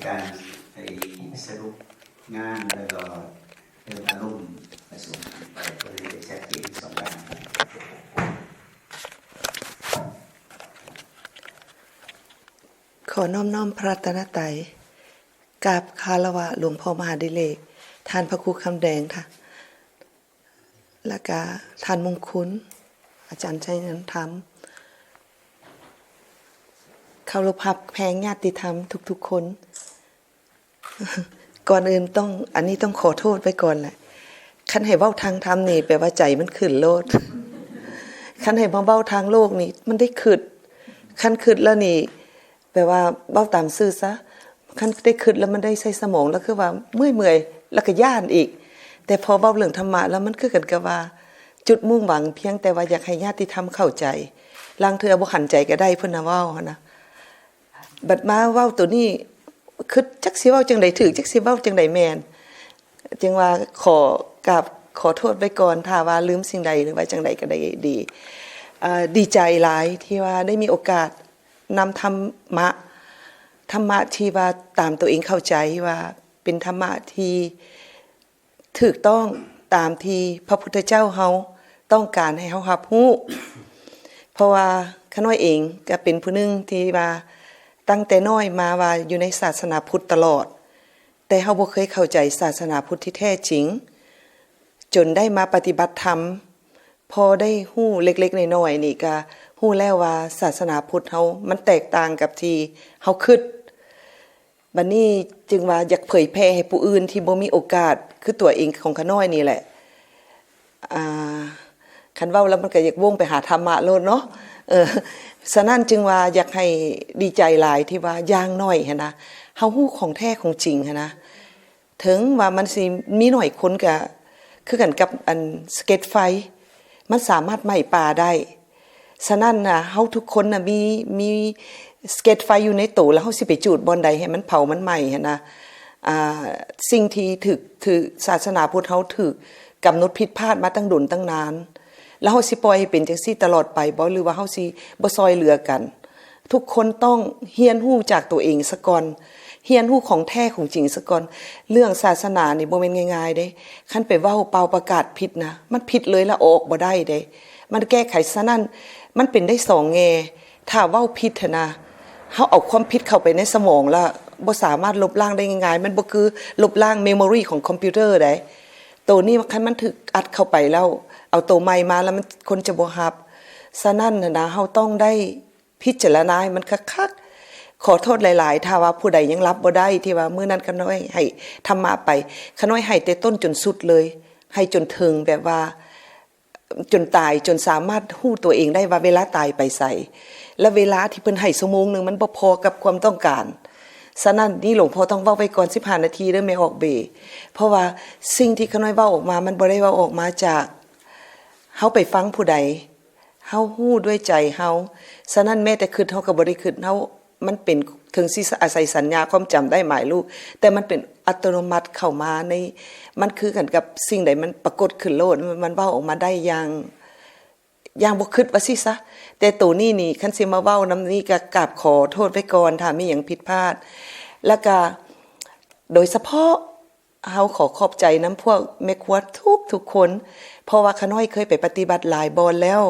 ການໄປສະຫຼຸບງານ ແລ້ວກໍເລື່ອງອາລົມປະຊຸມໄປ ກໍເລີຍໄດ້ຊັດເຈນສອງຢ່າງ. ຂໍນ້ອມນ້ອມພະລັດຕະນະໄຕ ກາບຄາລະວະຫຼວງພໍ່ມະຫາດິເລກ ທ່ານພະຄູຄຳແດງ ແລະກະທ່ານມຸງຄຸນ ອາຈານໄຊນັນທຳ ເຄົາລົບຮັບແພງຍາດຕິທຳທຸກໆຄົນ. ກ່ອນອື່ນຕ້ອງ ອັນນີ້ຕ້ອງຂໍໂທດໄວ້ກ່ອນແຫຼະ ຄັນໃຫ້ເວົ້າທາງທຳນີ້ ແປວ່າໃຈມັນຂຶ້ນໂລດ ຄັນໃຫ້ມາເວົ້າທາງໂລກນີ້ ມັນໄດ້ຄຶດ ຄັນຄຶດແລ້ວນີ້ ແປວ່າເວົ້າຕາມຊື່ຊະ ຄັນໄດ້ຄຶດແລ້ວມັນໄດ້ໃຊ້ສະໝອງ ແລ້ວຄືວ່າເມື່ອຍໆ ແລ້ວກໍຢ້ານອີກ ແຕ່ພໍເວົ້າເລື່ອງທຳມະແລ້ວ ມັນຄືກັນກັບວ່າຈຸດມຸ່ງຫວັງ ພຽງແຕ່ວ່າຢາກໃຫ້ຍາດຕິທຳເຂົ້າໃຈ ລາງເທື່ອບໍ່ຂັນໃຈກໍໄດ້ ເພິ່ນນະເວົ້າຫັ້ນນະ ບັດມາເວົ້າໂຕນີ້ ຄຶດຈັກຊິເວົ້າຈັ່ງໃດຖືກ ຈັກຊິເວົ້າຈັ່ງໃດແມ່ນ ຈຶ່ງວ່າຂໍກາບຂໍໂທດໄວ້ກ່ອນ ຖ້າວ່າລືມສິ່ງໃດ ຫຼືວ່າຈັ່ງໃດກໍໄດ້ດີ. ເອີ ດີໃຈຫຼາຍທີ່ວ່າໄດ້ມີໂອກາດນຳທຳມະ ທຳມະທີ່ວ່າຕາມຕົວເອງເຂົ້າໃຈວ່າເປັນທຳມະທີ່ ຖືກຕ້ອງຕາມທີ່ພະພຸດທະເຈົ້າເຮົາຕ້ອງການໃຫ້ເຮົາຮັບຮູ້ ເພາະວ່າຂ້ານ້ອຍເອງກໍເປັນຜູ້ໜຶ່ງທີ່ວ່າຕັ້ງແຕ່ນ້ອຍມາວ່າຢູ່ໃນສາສະໜາພຸດຕະຫຼອດ ແຕ່ເຮົາບໍ່ເຄີຍເຂົ້າໃຈສາສະໜາພຸດທີ່ແທ້ຈິງ ຈົນໄດ້ມາປະຕິບັດທຳ ພໍໄດ້ຮູ້ເລັກໆນ້ອຍໆນີ້ກໍຮູ້ແລ້ວວ່າສາສະໜາພຸດເຮົາມັນແຕກຕ່າງກັບທີ່ເຮົາຄິດ. ບັດນີ້ຈຶ່ງວ່າຢາກເຜີຍແຜ່ໃຫ້ຜູ້ອື່ນທີ່ບໍ່ມີໂອກາດ ຄືຕົວເອງຂອງຂ້ານ້ອຍນີ້ແຫຼະ ອາ ຄັນເວົ້າແລ້ວມັນກໍຢາກວົງໄປຫາທຳມະໂລດເນາະ ເອີ ສະນັ້ນຈຶ່ງວ່າຢາກໃຫ້ ດີໃຈຫຼາຍທີ່ວ່າຢ່າງໜ້ອຍຫັ້ນນະ ເຮົາຮູ້ຂອງແທ້ຂອງຈິງຫັ້ນນະ ເຖິງວ່າມັນຊິມີໜ້ອຍຄົນ ກໍຄືກັນກັບອັນສະເກັດໄຟ ມັນສາມາດໄໝ້ປ່າໄດ້. ສະນັ້ນນະ ເຮົາທຸກຄົນນະ ມີ ມີສະເກັດໄຟຢູ່ໃນໂຕ ແລ້ວເຮົາຊິໄປຈູດບ່ອນໃດໃຫ້ມັນເຜົາມັນໄໝ້ຫັ້ນນະ. ອາ ສິ່ງທີ່ຖືກ ຖືກ ສາສະໜາພຸດເຮົາຖືກກຳນົດຜິດພາດມາຕັ້ງດົນຕັ້ງນານ ແລ້ວເຮົາຊິປ່ອຍໃຫ້ເປັນຈັ່ງຊີ້ຕະຫຼອດໄປບໍ ຫຼືວ່າເຮົາຊິບໍ່ຊ່ອຍເຫຼືອກັນ? ທຸກຄົນຕ້ອງຮຽນຮູ້ຈາກຕົວເອງສາກ່ອນ, ຮຽນຮູ້ຂອງແທ້ຂອງຈິງສາກ່ອນ. ເລື່ອງສາສະໜານີ້ບໍ່ແມ່ນງ່າຍໆເດ້. ຄັນໄປເວົ້າເປົ່າປະກາດຜິດນະ, ມັນຜິດເລີຍລະເອົາອອກບໍ່ໄດ້ເດ້. ມັນແກ້ໄຂ, ສະນັ້ນ ມັນເປັນໄດ້ສອງແງ່. ຖ້າເວົ້າຜິດຫັ້ນນະ, ເຮົາເອົາຄວາມຜິດເຂົ້າໄປໃນສະໝອງລະບໍ່ສາມາດລົບລ້າງໄດ້ງ່າຍໆ. ມັນບໍ່ຄືລົບລ້າງເມໂມຣີຂອງຄອມພິວເຕີໃດ. ໂຕນີ້ຄັນມັນຖືກອັດເຂົ້າໄປແລ້ວ, ເອົາໂຕໃໝ່ມາແລ້ວມັນ, ຄົນຈະບໍ່ຮັບ. ສະນັ້ນຫັ້ນນະ, ເຮົາຕ້ອງໄດ້ ພິຈາລະນາໃຫ້ມັນຄັກໆ. ຂໍໂທດຫຼາຍໆ ຖ້າວ່າຜູ້ໃດຍັງຮັບບໍ່ໄດ້ ທີ່ວ່າມື້ນັ້ນຂ້ານ້ອຍໃຫ້ທຳມະໄປ, ຂ້ານ້ອຍໃຫ້ແຕ່ຕົ້ນຈົນສຸດເລີຍ, ໃຫ້ຈົນເຖິງແບບວ່າຈົນຕາຍ, ຈົນສາມາດຮູ້ຕົວເອງໄດ້ວ່າເວລາຕາຍໄປໃສ ແລະ ເວລາທີ່ເພິ່ນໃຫ້ຊົ່ວໂມງໜຶ່ງມັນບໍ່ພໍກັບຄວາມຕ້ອງການ. ສະນັ້ນນີ້ ຫຼວງພໍ່ຕ້ອງເວົ້າໄວ້ກ່ອນສິບຫ້ານາທີເດີແມ່ອອກເບ, ເພາະວ່າສິ່ງທີ່ຂ້ານ້ອຍເວົ້າອອກມາ ມັນບໍ່ໄດ້ເວົ້າອອກມາຈາກເຮົາໄປຟັງຜູ້ໃດ. ເຮົາຮູ້ດ້ວຍໃຈເຮົາ. ສະນັ້ນແມ້ແຕ່ຄິດເຮົາກໍບໍ່ໄດ້ຄິດ, ເຮົາ, ມັນເປັນ, ເຖິງຊິອາໄສສັນຍາຄວາມຈຳໄດ້ໝາຍຮູ້, ແຕ່ມັນເປັນອັດຕະໂນມັດເຂົ້າມາໃນ, ມັນຄືກັນກັບສິ່ງໃດມັນປາກົດຂຶ້ນໂລດ, ມັນເວົ້າອອກມາໄດ້ຢ່າງ, ຢ່າງບໍ່ຄິດວ່າຊີ້ຊະ. ແຕ່ໂຕນີ້ນີ້ ຄັນຊິມາເວົ້ານຳນີ້ກໍກາບຂໍໂທດໄວ້ກ່ອນ ຖ້າມີຫຍັງຜິດພາດ. ແລ້ວກໍໂດຍສະເພາະ ເຮົາຂໍຂອບໃຈນຳພວກແມ່ຄົວທຸກໆຄົນ, ເພາະວ່າຂ້ານ້ອຍເຄີຍໄປປະຕິບັດຫຼາຍບ່ອນແລ້ວ,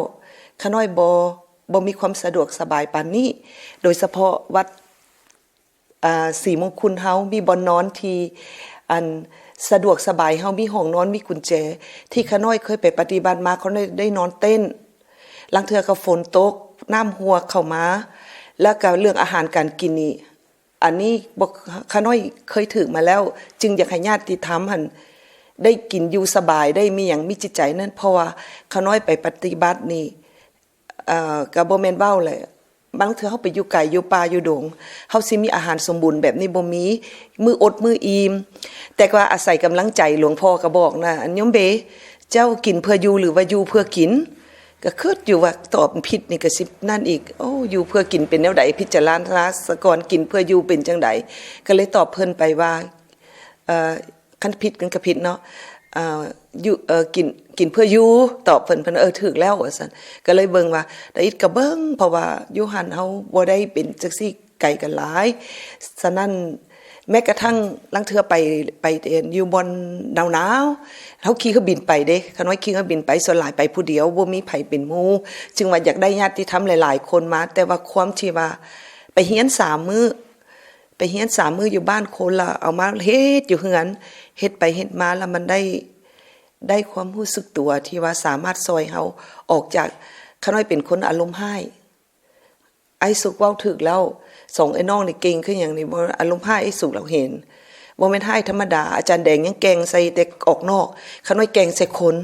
ຂ້ານ້ອຍບໍ່, ບໍ່ມີຄວາມສະດວກສະບາຍປານນີ້, ໂດຍສະເພາະວັດ, ອາ, ສີມົງຄຸນເຮົາມີບ່ອນນອນທີ່, ອັນ, ສະດວກສະບາຍ, ເຮົາມີຫ້ອງນອນ, ມີກຸນແຈ. ທີ່ຂ້ານ້ອຍເຄີຍໄປປະຕິບັດມາ, ຂ້ານ້ອຍໄດ້ນອນເຕັນ, ລາງເທື່ອກໍຝົນຕົກ, ນ້ຳຮົ່ວເຂົ້າມາ, ແລ້ວກໍເລື່ອງອາຫານການກິນນີ້ ອັນນີ້ບໍ່, ຂ້ານ້ອຍເຄີຍຖືກມາແລ້ວ, ຈຶ່ງຢາກໃຫ້ຍາດຕິທຳຫັ້ນໄດ້ກິນຢູ່ສະບາຍ, ໄດ້ມີຫຍັງ, ມີຈິດໃຈນັ້ນ, ເພາະວ່າຂ້ານ້ອຍໄປປະຕິບັດນີ້, ເອີ, ກໍບໍ່ແມ່ນເວົ້າແຫຼະ, ບາງເທື່ອເຮົາໄປຢູ່ໄກ, ຢູ່ປ່າ, ຢູ່ດົງ, ເຮົາຊິມີອາຫານສົມບູນແບບນີ້ບໍ່ມີ, ມື້ອົດມື້ອີ່ມ. ແຕ່ວ່າອາໄສກຳລັງໃຈ, ຫຼວງພໍ່ກໍບອກນະ, ອັນໂຍມເບ, ເຈົ້າກິນເພື່ອຢູ່ ຫຼືວ່າຢູ່ເພື່ອກິນ? ກໍຄິດຢູ່ວ່າຕອບຜິດນີ້ກໍຊິນັ້ນອີກ. ໂອ້ ຢູ່ເພື່ອກິນເປັນແນວໃດ? ພິຈາລະນາສາກ່ອນ, ກິນເພື່ອຢູ່ເປັນຈັ່ງໃດ? ກໍເລີຍຕອບເພິ່ນໄປວ່າ, ເອີ, ຄັນຜິດມັນກໍຜິດເນາະ, ເອີ, ຢູ່, ເອີ, ກິນ, ກິນເພື່ອຢູ່, ຕອບເພິ່ນ, ເພິ່ນ, ເອີ, ຖືກແລ້ວ ວ່າຊັ້ນ. ກໍເລີຍເບິ່ງວ່າ, ດາອິດກໍເບິ່ງ, ເພາະວ່າຢູ່ຫັ້ນເຮົາບໍ່ໄດ້ເປັນຈັກຊີ້ ໄກກັນຫຼາຍ. ສະນັ້ນ ແມ້ກະທັ້ງລາງເທື່ອໄປ ໄປຢູ່ບ່ອນໜາວໆ ເຮົາຂີ່ເຮືອບິນໄປເດ້ ຂ້ານ້ອຍຂີ່ເຮືອບິນໄປ ສ່ວນຫຼາຍໄປຜູ້ດຽວ ບໍ່ມີໃຜເປັນໝູ່ ຈຶ່ງວ່າຢາກໄດ້ຍາດຕິທຳຫຼາຍໆຄົນມາ ແຕ່ວ່າຄວາມທີ່ວ່າໄປຮຽນສາມມື້ ໄປຮຽນສາມມື້ຢູ່ບ້ານຄົນ ລະເອົາມາເຮັດຢູ່ເຮືອນ ເຮັດໄປເຮັດມາ ລະມັນໄດ້ ໄດ້ຄວາມຮູ້ສຶກຕົວທີ່ວ່າສາມາດຊ່ອຍເຮົາອອກຈາກ ຂ້ານ້ອຍເປັນຄົນອາລົມຮ້າຍ ອ້າຍສຸກເວົ້າຖືກແລ້ວ ສອງອ້າຍນ້ອງນີ້ເກັ່ງຄືຫຍັງນີ້ ບໍ່ ອາລົມຮ້າຍອ້າຍສຸກລາວເຫັນ ບໍ່ແມ່ນຮ້າຍທຳມະດາ ອາຈານແດງຍັງແກ່ງໃສ່ແຕ່ອອກນອກ ຂ້ານ້ອຍແກ່ງໃສ່ຄົນ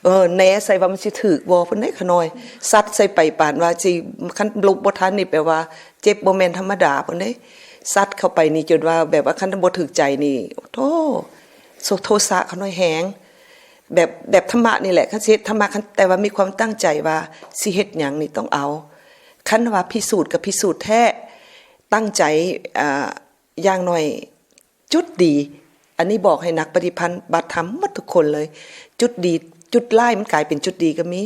ເອີ ແນໃສ່ວ່າມັນຊິຖືກບໍ່ ເພິ່ນເດ້ ຂ້ານ້ອຍ ຊັດໃສ່ໄປປານວ່າຊິ ຄັນຫຼົບບໍ່ທັນນີ້ແປວ່າເຈັບບໍ່ແມ່ນທຳມະດາ ເພິ່ນເດ້ ຊັດເຂົ້າໄປນີ້ຈົນວ່າແບບວ່າຄັນບໍ່ຖືກໃຈນີ້ ໂທ້ ໂທສະຂ້ານ້ອຍແຮງ ແບບ ແບບທຳມະນີ້ແຫຼະ ຄັນຊິເຮັດທຳມະ ຄັນ ແຕ່ວ່າມີຄວາມຕັ້ງໃຈວ່າຊິເຮັດຫຍັງນີ້ຕ້ອງເອົາ ຄັນວ່າພິສູດກໍພິສູດແທ້ ຕັ້ງໃຈ ອ່າ ຢ່າງໜ້ອຍຈຸດດີ ອັນນີ້ບອກໃຫ້ນັກປະຕິບັດທຳໝົດທຸກຄົນເລີຍ ຈຸດດີ ຈຸດຮ້າຍມັນກາຍເປັນຈຸດດີກໍມີ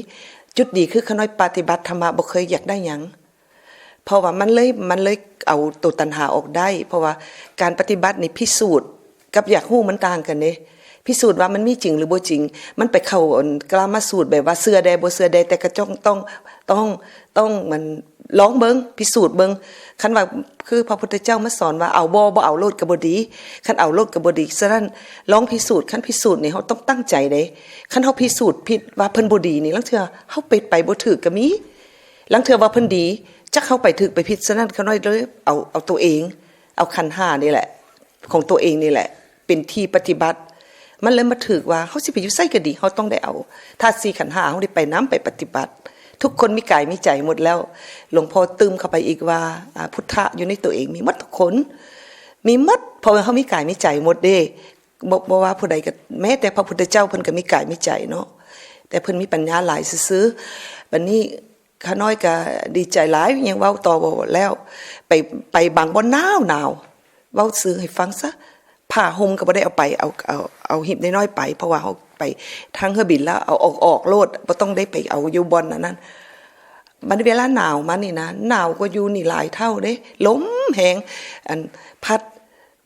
ຈຸດດີຄືຂ້ານ້ອຍປະຕິບັດທຳມະ ບໍ່ເຄີຍຢາກໄດ້ຫຍັງ ເພາະວ່າມັນເລີຍ ມັນເລີຍເອົາໂຕຕັນຫາອອກໄດ້ ເພາະວ່າການປະຕິບັດນີ້ພິສູດກັບຢາກຮູ້ມັນຕ່າງກັນເດ້ ພິສູດວ່າມັນມີຈິງຫຼືບໍ່ຈິງ ມັນໄປເຂົ້າອັນກາມະສູດແບບວ່າເຊື່ອແດ່ບໍ່ເຊື່ອແດ່ ແຕ່ກໍຕ້ອງ ຕ້ອງ ຕ້ອງ ຕ້ອງ ມັນລອງເບິ່ງ ພິສູດເບິ່ງ ຄັນວ່າຄືພະພຸດທະເຈົ້າມາສອນວ່າເອົາບໍ່ ບໍ່ເອົາໂລດກໍບໍ່ດີ ຄັນເອົາໂລດກໍບໍ່ດີ ສະນັ້ນລອງພິສູດ ຄັນພິສູດນີ້ເຮົາຕ້ອງຕັ້ງໃຈເດ້ ຄັນເຮົາພິສູດຜິດວ່າເພິ່ນບໍ່ດີນີ້ ລາງເທື່ອເຮົາໄປ ໄປບໍ່ຖືກກໍມີ ລາງເທື່ອວ່າເພິ່ນດີ ຈັກເຮົາໄປຖືກໄປຜິດ ສະນັ້ນຂ້ານ້ອຍເລີຍເອົາ ເອົາໂຕເອງ ເອົາຂັນຫ້ານີ້ແຫຼະ ຂອງໂຕເອງນີ້ແຫຼະ ເປັນທີ່ປະຕິບັດ ມັນເລີຍມາຖືກວ່າເຮົາຊິໄປຢູ່ໃສກໍດີ ເຮົາຕ້ອງໄດ້ເອົາທາດສີ່ຂັນຫ້າ ເຮົາໄດ້ໄປນຳ ໄປປະຕິບັດ ທຸກຄົນມີກາຍມີໃຈໝົດແລ້ວ ຫຼວງພໍ່ຕື່ມເຂົ້າໄປອີກວ່າ ອາ ພຸດທະຢູ່ໃນໂຕເອງມີໝົດທຸກຄົນ ມີໝົດ ເພາະວ່າເຮົາມີກາຍມີໃຈໝົດເດ້ ບໍ່ ບໍ່ວ່າຜູ້ໃດກໍ ແມ້ແຕ່ພະພຸດທະເຈົ້າເພິ່ນກໍມີກາຍມີໃຈເນາະ ແຕ່ເພິ່ນມີປັນຍາຫຼາຍຊື່ໆ ບັດນີ້ ຂ້ານ້ອຍກະດີໃຈຫຼາຍ ຍັງເວົ້າຕໍ່ບໍ່ແລ້ວ ໄປ ໄປບາງບ່ອນໜາວໆ ເວົ້າຊື່ໃຫ້ຟັງຊະ ຜ້າຫົ່ມກໍບໍ່ໄດ້ເອົາໄປ ເອົາ ເອົາ ເອົາຫີບນ້ອຍໆໄປ ເພາະວ່າເຮົາໄປທາງເຮືອບິນແລ້ວ ເອົາອອກ ອອກໂລດ ບໍ່ຕ້ອງໄດ້ໄປເອົາຢູ່ບ່ອນອັນນັ້ນ ບັດເວລາໜາວມານີ້ນະ ໜາວກວ່າຢູ່ນີ້ຫຼາຍເທົ່າເດ້ ລົມແຮງ ອັນ ພັດ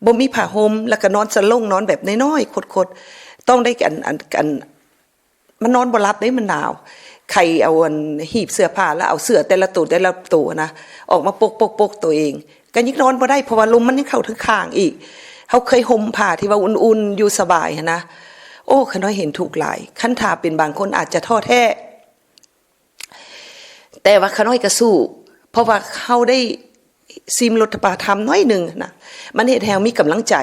ບໍ່ມີຜ້າຫົ່ມ ແລ້ວກໍນອນສະຫຼົງ ນອນແບບນ້ອຍໆ ຄົດໆ ຕ້ອງໄດ້ ອັນ ອັນ ອັນ ມັນນອນບໍ່ຫຼັບເດ້ ມັນໜາວ ໄຂເອົາອັນ ຮີບເສື້ອຜ້າ ແລ້ວເອົາເສື້ອແຕ່ລະໂຕ ແຕ່ລະໂຕນະ ອອກມາປົກໆໂຕເອງ ກໍຍັງນອນບໍ່ໄດ້ ເພາະວ່າລົມມັນຍັງເຂົ້າທາງຂ້າງອີກ ເຮົາເຄີຍຫົ່ມຜ້າທີ່ວ່າອຸ່ນໆ ຢູ່ສະບາຍຫັ້ນນະ ໂອ້ ຂ້ານ້ອຍເຫັນທຸກຫຼາຍ ຄັນຖ້າເປັນບາງຄົນອາດຈະທໍ້ແທ້ ແຕ່ວ່າຂ້ານ້ອຍກໍສູ້ ເພາະວ່າເຮົາໄດ້ ຊີມລົດຖະປາທຳໜ້ອຍໜຶ່ງນະ ມັນເຮັດໃຫ້ເຮົາມີກຳລັງໃຈ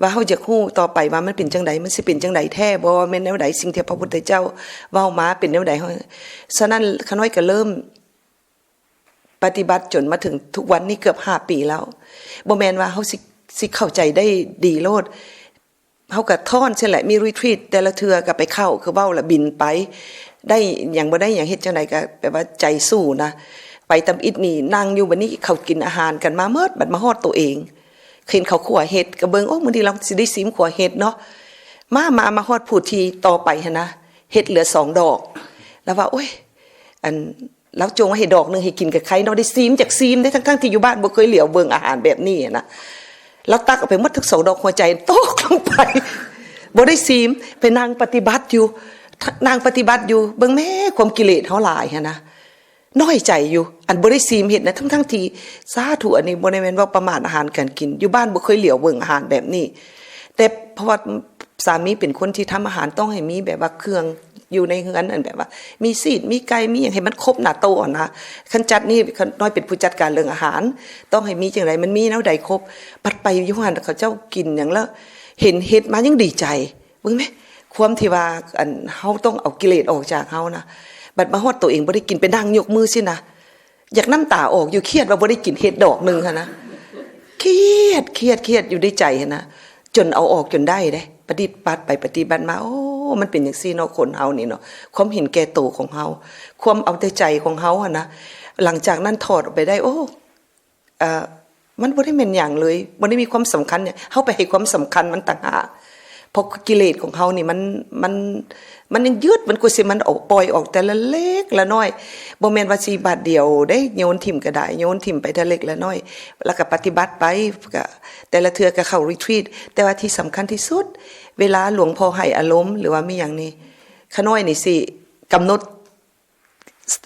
ວ່າເຮົາຢາກຮູ້ຕໍ່ໄປວ່າມັນເປັນຈັ່ງໃດ ມັນຊິເປັນຈັ່ງໃດແທ້ບໍ່ ແມ່ນແນວໃດ ສິ່ງທີ່ພະພຸດທະເຈົ້າເວົ້າມາເປັນແນວໃດ ສະນັ້ນ ຂ້ານ້ອຍກໍເລີ່ມປະຕິບັດຈົນມາເຖິງທຸກວັນນີ້ເກືອບຫ້າປີແລ້ວ ບໍ່ແມ່ນວ່າເຮົາຊິ ຊິເຂົ້າໃຈໄດ້ດີໂລດ ເຮົາກໍທ້ອນຊີ້ແຫຼະ ມີຣີທຣີດແຕ່ລະເທື່ອກໍໄປເຂົ້າ ຄືເວົ້າລະບິນໄປ ໄດ້ຫຍັງບໍ່ໄດ້ຫຍັງ ເຮັດຈັ່ງໃດກໍແບບວ່າໃຈສູ້ນະ ໄປຕຳອິດນີ້ ນັ່ງຢູ່ ບັດນີ້ເຂົາກິນອາຫານກັນມາໝົດ ບັດມາຮອດໂຕເອງ ເຫັນເຂົາຂົ້ວເຫັດ ກໍເບິ່ງ ໂອ້ ມື້ນີ້ລາວຊິໄດ້ຊີມຂົ້ວເຫັດເນາະ ມາ ມາ ມາຮອດຜູ້ທີ່ຕໍ່ໄປຫັ້ນນະ ເຫັດເຫຼືອສອງດອກ ລາວວ່າ ໂອ້ຍ ອັນ ລາວຈົ່ງໄວ້ໃຫ້ດອກໜຶ່ງໃຫ້ກິນກໍໄຄເນາະ ໄດ້ຊີມ ຢາກຊີມເດ້ ທັງໆທີ່ຢູ່ບ້ານບໍ່ເຄີຍຫຼຽວເບິ່ງອາຫານແບບນີ້ນະ ລາວຕັກເອົາໄປໝົດທັງສອງດອກ ຫົວໃຈຕົກລົງໄປ ບໍ່ໄດ້ຊີມ ໄປນັ່ງປະຕິບັດຢູ່ ນັ່ງປະຕິບັດຢູ່ ເບິ່ງແມ້ ຄວາມກິເລດເຮົາຫຼາຍຫັ້ນນະ ນ້ອຍໃຈຢູ່ ອັນບໍ່ໄດ້ຊີມເຫັດນະ ທັງໆທີ່ ສາທຸ ອັນນີ້ບໍ່ໄດ້ແມ່ນເວົ້າປະໝາດອາຫານການກິນ ຢູ່ບ້ານບໍ່ເຄີຍຫຼຽວເບິ່ງອາຫານແບບນີ້ ແຕ່ເພາະວ່າ ສາມີເປັນຄົນທີ່ທຳອາຫານ ຕ້ອງໃຫ້ມີແບບວ່າເຄື່ອງຢູ່ໃນເຮືອນ ອັນແບບວ່າມີຊີ້ນ ມີໄກ່ ມີຫຍັງໃຫ້ມັນຄົບໜ້າໂຕຫັ້ນນະ ຄັນຈັດນີ້ ຂ້ານ້ອຍເປັນຜູ້ຈັດການເລື່ອງອາຫານ ຕ້ອງໃຫ້ມີຈັ່ງໃດ ມັນມີແນວໃດຄົບ ບັດໄປຢູ່ຫັ້ນ ເຂົາເຈົ້າກິນຫຍັງລະ ເຫັນເຫັດມາຍັງດີໃຈ ເບິ່ງແມ້ ຄວາມທີ່ວ່າ ອັນ ເຮົາຕ້ອງເອົາກິເລດອອກຈາກເຮົານະ ບັດມາຮອດໂຕເອງບໍ່ໄດ້ກິນ ໄປນັ່ງຍົກມືຊີ້ນະ ຢາກນ້ຳຕາອອກຢູ່ ຄຽດວ່າບໍ່ໄດ້ກິນເຫັດດອກໜຶ່ງຫັ້ນນະ ຄຽດ ຄຽດ ຄຽດຢູ່ໃນໃຈຫັ້ນນະ ຈົນເອົາອອກຈົນໄດ້ເດ້ ປະຕິບັດໄປປະຕິບັດມາ ໂອ້ ມັນເປັນຈັ່ງຊີ້ເນາະ ຄົນເຮົານີ້ເນາະ ຄວາມເຫັນແກ່ໂຕຂອງເຮົາ ຄວາມເອົາແຕ່ໃຈຂອງເຮົາຫັ້ນນະ ຫຼັງຈາກນັ້ນຖອດອອກໄປໄດ້ ໂອ້ ເອີ ມັນບໍ່ໄດ້ແມ່ນຫຍັງເລີຍ ບໍ່ໄດ້ມີຄວາມສຳຄັນຫຍັງ ເຮົາໄປໃຫ້ຄວາມສຳຄັນມັນຕ່າງຫາກ ເພາະກິເລດຂອງເຮົານີ້ມັນ ມັນ ມັນຍັງຍຶດ ມັນກວ່າຊິມັນອອກ ປ່ອຍອອກແຕ່ລະເລັກລະນ້ອຍ ບໍ່ແມ່ນວ່າຊິບາດດຽວເດ້ ໂຍນຖິ້ມກໍໄດ້ ໂຍນຖິ້ມໄປແຕ່ເລັກລະນ້ອຍ ແລ້ວກໍປະຕິບັດໄປ ກໍແຕ່ລະເທື່ອກໍເຂົ້າຣີທຣີດ. ແຕ່ວ່າທີ່ສຳຄັນທີ່ສຸດ ເວລາຫຼວງພໍ່ໃຫ້ອາລົມ ຫຼືວ່າມີຫຍັງນີ້ ຂະນ້ອຍນີ້ຊິກຳນົດ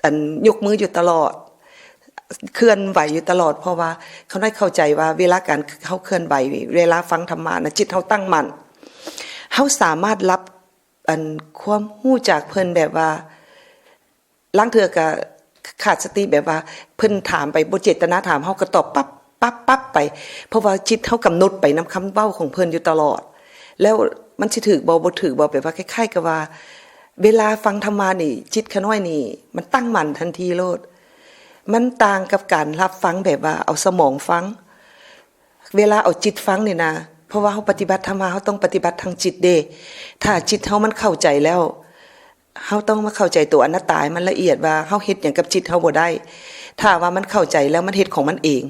ອັນ ຍົກມືຢູ່ຕະຫຼອດ ເຄື່ອນໄຫວຢູ່ຕະຫຼອດ ເພາະວ່າເຂົາໄດ້ເຂົ້າໃຈວ່າເວລາການເຮົາເຄື່ອນໄຫວ ເວລາຟັງທຳມະນະ ຈິດເຮົາຕັ້ງໝັ້ນ ເຮົາສາມາດຮັບ ອັນ ຄວາມຮູ້ຈາກເພິ່ນແບບວ່າ ລາງເທື່ອກະຂາດສະຕິ ແບບວ່າເພິ່ນຖາມໄປ ບໍ່ເຈດຕະນາຖາມ ເຮົາກະຕອບປັບ ປັບ ປັບໄປ ເພາະວ່າຈິດເຮົາກຳນົດໄປນຳຄຳເວົ້າຂອງເພິ່ນຢູ່ຕະຫຼອດ ແລ້ວມັນຊິຖືກບໍ່ ບໍ່ຖືກບໍ່ ແບບວ່າຄ້າຍໆກັບວ່າ ເວລາຟັງທຳມະນີ້ ຈິດຂະນ້ອຍນີ້ ມັນຕັ້ງໝັ້ນທັນທີໂລດ. ມັນຕ່າງກັບການຮັບຟັງແບບວ່າເອົາສະໝອງຟັງ. ເວລາເອົາຈິດຟັງນີ້ນະ ເພາະວ່າເຮົາປະຕິບັດທຳມະ ເຮົາຕ້ອງປະຕິບັດທາງຈິດເດ້. ຖ້າຈິດເຮົາມັນເຂົ້າໃຈແລ້ວ ເຮົາຕ້ອງມາເຂົ້າໃຈຕົວອະນັດຕາໃຫ້ມັນລະອຽດວ່າ ເຮົາເຮັດຫຍັງກັບຈິດເຮົາບໍ່ໄດ້. ຖ້າວ່າມັນເຂົ້າໃຈແລ້ວ ມັນເຮັດຂອງມັນເອງ.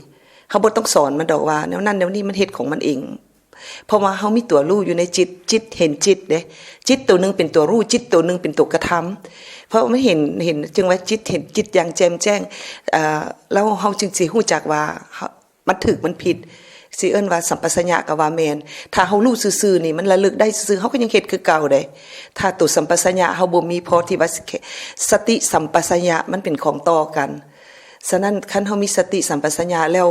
ເຮົາບໍ່ຕ້ອງສອນມັນດອກວ່າ ແນວນັ້ນແນວນີ້ ມັນເຮັດຂອງມັນເອງ. ເພາະວ່າເຮົາມີຕົວຮູ້ຢູ່ໃນຈິດ, ຈິດເຫັນຈິດເດ້. ຈິດໂຕໜຶ່ງເປັນຕົວຮູ້, ຈິດໂຕໜຶ່ງເປັນຕົວກະທຳ. ເພາະມັນເຫັນ, ເຫັນ, ຈຶ່ງວ່າຈິດເຫັນຈິດຢ່າງແຈ່ມແຈ້ງ. ເອີ, ແລ້ວເຮົາຈຶ່ງຊິຮູ້ຈັກວ່າ ເຮົາ, ມັນຖືກ, ມັນຜິດ. ຊິເອີ້ນວ່າສຳປະສັນຍະກໍວ່າແມ່ນ. ຖ້າເຮົາຮູ້ຊື່ໆນີ້ ມັນລະລຶກໄດ້ຊື່ໆ, ເຮົາກໍຍັງເຮັດຄືເກົ່າເດ້. ຖ້າຕົວສຳປະສັນຍະເຮົາບໍ່ມີພໍທີ່ວ່າ ສະຕິສຳປະສັນຍະມັນເປັນຂອງຕໍ່ກັນ. ສະນັ້ນ, ຄັນເຮົາມີສະຕິສຳປະສັນຍະແລ້ວ,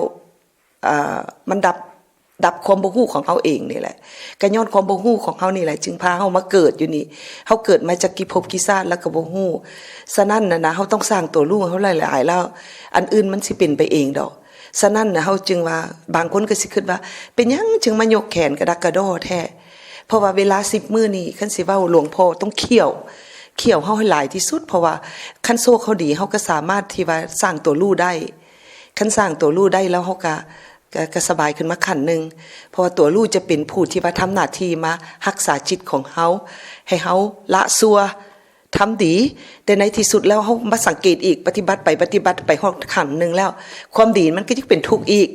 ເອີ, ມັນດັບ, ດັບຄວາມບໍ່ຮູ້ຂອງເຮົາເອງນີ້ແຫຼະ. ກໍຍ້ອນຄວາມບໍ່ຮູ້ຂອງເຮົານີ້ແຫຼະ ຈຶ່ງພາເຮົາມາເກີດຢູ່ນີ້. ເຮົາເກີດມາຈັກກີ່ພົບກີ່ຊາດແລ້ວກໍບໍ່ຮູ້. ສະນັ້ນນະນະ ເຮົາຕ້ອງສ້າງຕົວຮູ້ເຮົາຫຼາຍໆ ແລ້ວອັນອື່ນມັນຊິເປັນໄປເອງດອກ. ສະນັ້ນນະ ເຮົາຈຶ່ງວ່າ ບາງຄົນກໍຊິຄິດວ່າ ເປັນຫຍັງຈຶ່ງມາຍົກແຂນກະດັກກະດໍ້ແທ້? ເພາະວ່າເວລາສິບມື້ນີ້ ຄັນຊິເວົ້າ ຫຼວງພໍ່ຕ້ອງຂ້ຽວ, ຂ້ຽວເຮົາໃຫ້ຫຼາຍທີ່ສຸດ. ເພາະວ່າຄັນໂຊກເຮົາດີ ເຮົາກໍສາມາດທີ່ວ່າສ້າງຕົວຮູ້ໄດ້. ຄັນສ້າງຕົວຮູ້ໄດ້ແລ້ວ ເຮົາກະ, ກະ, ກະສະບາຍຂຶ້ນມາຂັ້ນໜຶ່ງ. ເພາະວ່າຕົວຮູ້ຈະເປັນຜູ້ທີ່ວ່າທຳໜ້າທີ່ມາຮັກສາຈິດຂອງເຮົາ ໃຫ້ເຮົາລະຊົ່ວ ທຳດີ. ແຕ່ໃນທີ່ສຸດແລ້ວ ເຮົາມາສັງເກດອີກ, ປະຕິບັດໄປ, ປະຕິບັດໄປຮອດຂັ້ນໜຶ່ງແລ້ວ ຄວາມດີມັນກໍຍັງເປັນທຸກອີກ.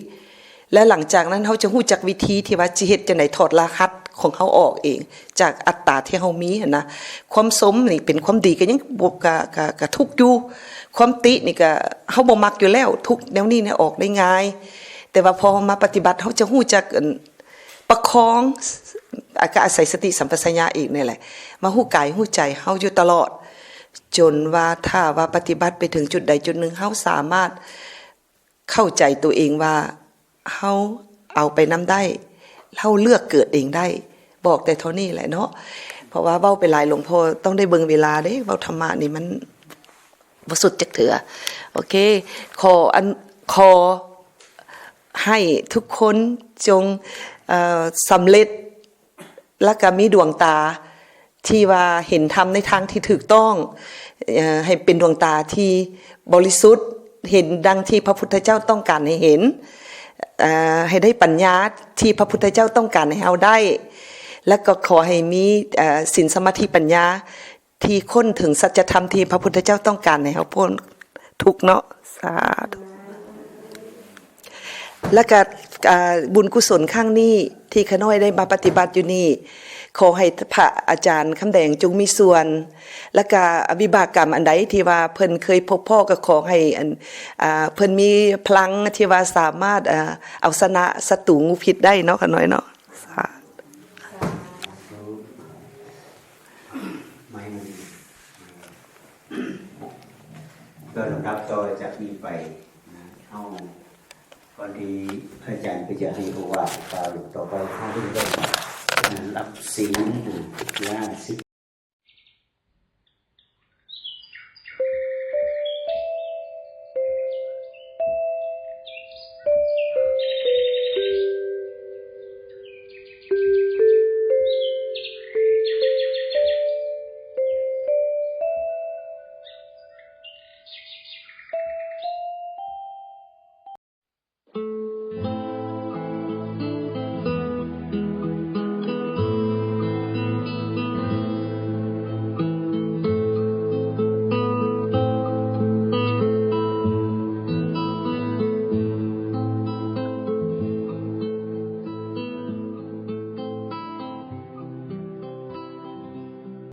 ແລະ ຫຼັງຈາກນັ້ນ ເຮົາຈະຮູ້ຈັກວິທີທີ່ວ່າຊິເຮັດຈັ່ງໃດຖອດລະຫັດຂອງເຮົາອອກເອງ ຈາກອັດຕາທີ່ເຮົາມີຫັ້ນນະ. ຄວາມຊົມນີ້ເປັນຄວາມດີ ກໍຍັງບໍ່, ກະ, ກະ, ກະທຸກຢູ່. ຄວາມຕິນີ້ກະເຮົາບໍ່ມັກຢູ່ແລ້ວ, ທຸກແນວນີ້ນີ້ອອກໄດ້ງ່າຍ. ແຕ່ວ່າພໍເຮົາມາປະຕິບັດ ເຮົາຈະຮູ້ຈັກ, ອັນ, ປະຄອງ, ອາ, ກໍອາໄສສະຕິສຳປະສັນຍະອີກນີ້ແຫຼະ ມາຮູ້ກາຍຮູ້ໃຈເຮົາຢູ່ຕະຫຼອດ ຈົນວ່າຖ້າວ່າປະຕິບັດໄປເຖິງຈຸດໃດຈຸດໜຶ່ງ ເຮົາສາມາດເຂົ້າໃຈຕົວເອງວ່າເຮົາເອົາໄປນຳໄດ້, ເຮົາເລືອກເກີດເອງໄດ້. ບອກແຕ່ເທົ່ານີ້ແຫຼະເນາະ ເພາະວ່າເວົ້າໄປຫຼາຍ ຫຼວງພໍ່ຕ້ອງໄດ້ເບິ່ງເວລາເດ້, ເວົ້າທຳມະນີ້ມັນ ບໍ່ສຸດຈັກເທື່ອ. ໂອເຄ ຂໍອັນ, ຂໍໃຫ້ທຸກຄົນຈົ່ງ, ເອີ, ສຳເລັດ ແລ້ວກໍມີດວງຕາທີ່ວ່າເຫັນທຳໃນທາງທີ່ຖືກຕ້ອງ, ເອີ, ໃຫ້ເປັນດວງຕາທີ່ບໍລິສຸດ, ເຫັນດັ່ງທີ່ພະພຸດທະເຈົ້າຕ້ອງການໃຫ້ເຫັນ, ເອີ, ໃຫ້ໄດ້ປັນຍາທີ່ພະພຸດທະເຈົ້າຕ້ອງການໃຫ້ເຮົາໄດ້, ແລ້ວກໍຂໍໃຫ້ມີ, ເອີ, ສິນສະມາທິປັນຍາ ທີ່ຄົ້ນເຖິງສັດຈະທຳທີ່ພະພຸດທະເຈົ້າຕ້ອງການໃຫ້ເຮົາພົ້ນທຸກເນາະ. ສາທຸ. ແລ້ວກະ, ອາ, ບຸນກຸສົນຄັ້ງນີ້ທີ່ຂ້ານ້ອຍໄດ້ມາປະຕິບັດຢູ່ນີ້, ຂໍໃຫ້ພະອາຈານຄຳແດງຈົ່ງມີສ່ວນ, ແລ້ວກະວິບາກກຳອັນໃດທີ່ວ່າເພິ່ນເຄີຍພົບພໍ້ ກໍຂໍໃຫ້ອັນ, ອາ, ເພິ່ນມີພະລັງທີ່ວ່າສາມາດ, ອາ, ເອົາຊະນະສັດຕູງູພິດໄດ້ເນາະ ຂ້ານ້ອຍເນາະ. ສາທຸ. ໄມ ກໍລຳດັບຕໍ່ຈາກນີ້ໄປນະ ເຮົາ ກ່ອນທີ່ພະອາຈານເພິ່ນຈະໃຫ້ໂອວາດກ່າວຕໍ່ໄປ ເຮົາເບິ່ງນະ ຮັບສິນນະ ລາສິກ